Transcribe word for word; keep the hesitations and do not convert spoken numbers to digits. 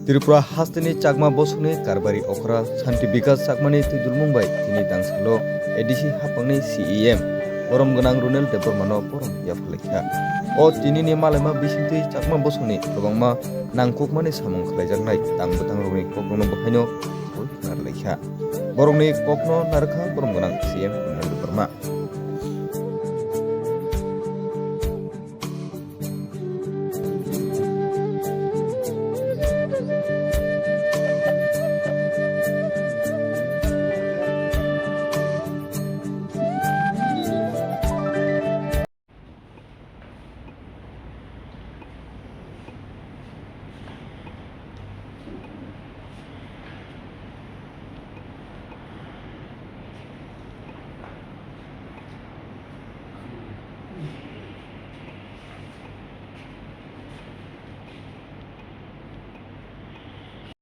Tripura hasteni Chakma bosongni karbari okra Santi Bikas Chakmani twidulmung bai tini dangsalo A D C haphangni C E M borom gwnang Runel Debbarmano borom yapharlaikha. O tinini malaima bisingtwi Chakma bosongni kwbangma nangkukmani samung khlaijaknai tang bwtangrokni kokno bo haino khna rwlaikha. Borokni kokno narwkha borom gwnang C E M Runel Debbarma.